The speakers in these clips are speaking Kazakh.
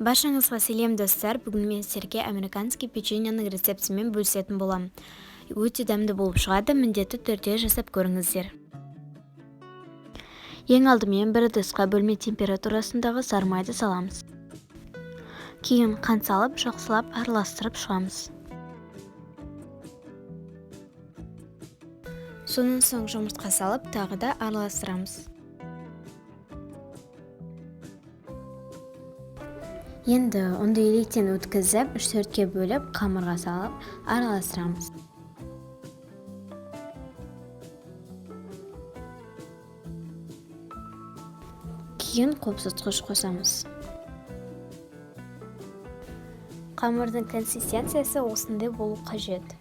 Баршаңызға сәлем, достар! Бүгін мен сіздерге американский печеньенің рецептімен бөлісетін боламын. Өте дәмді болып шығады, міндетті түрде жасап көріңіздер. Ең алдымен бір ыдысқа бөлме температурасындағы сары майды саламыз. Кейін қант салып, жақсылап араластырып шығамыз. Сонан соң жұмыртқа салып, тағы да араластырамыз. Енді ұнды електен өткізіп, 3-4-ке бөліп, қамырға салып, араластырамыз. Кейін қопсытқыш қосамыз. Қамырдың консистенциясы осындай болу қажет.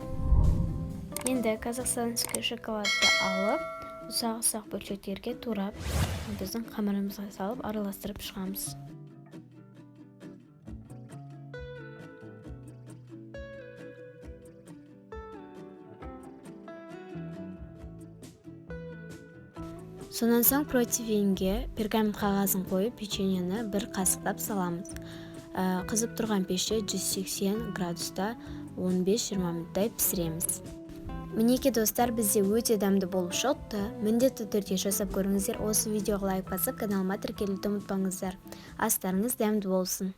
Енді казахстанский шоколадты алып, ұсақ-ұсақ бөлшектерге турап, біздің қамырымызға салып араластырып шығамыз. Сонан соң противеньге пергамент қағазын қойып, печеньені бір қасықтап саламыз. Қызып тұрған пеште 180 градуста 15-20 минуттай пісіреміз. Мінекей, достар, бізде өте дәмді болып шықты. Міндетті түрде жасап көріңіздер. Осы видеоға лайк басып, каналыма тіркелуді ұмытпаңыздар. Астарыңыз дәмді болсын.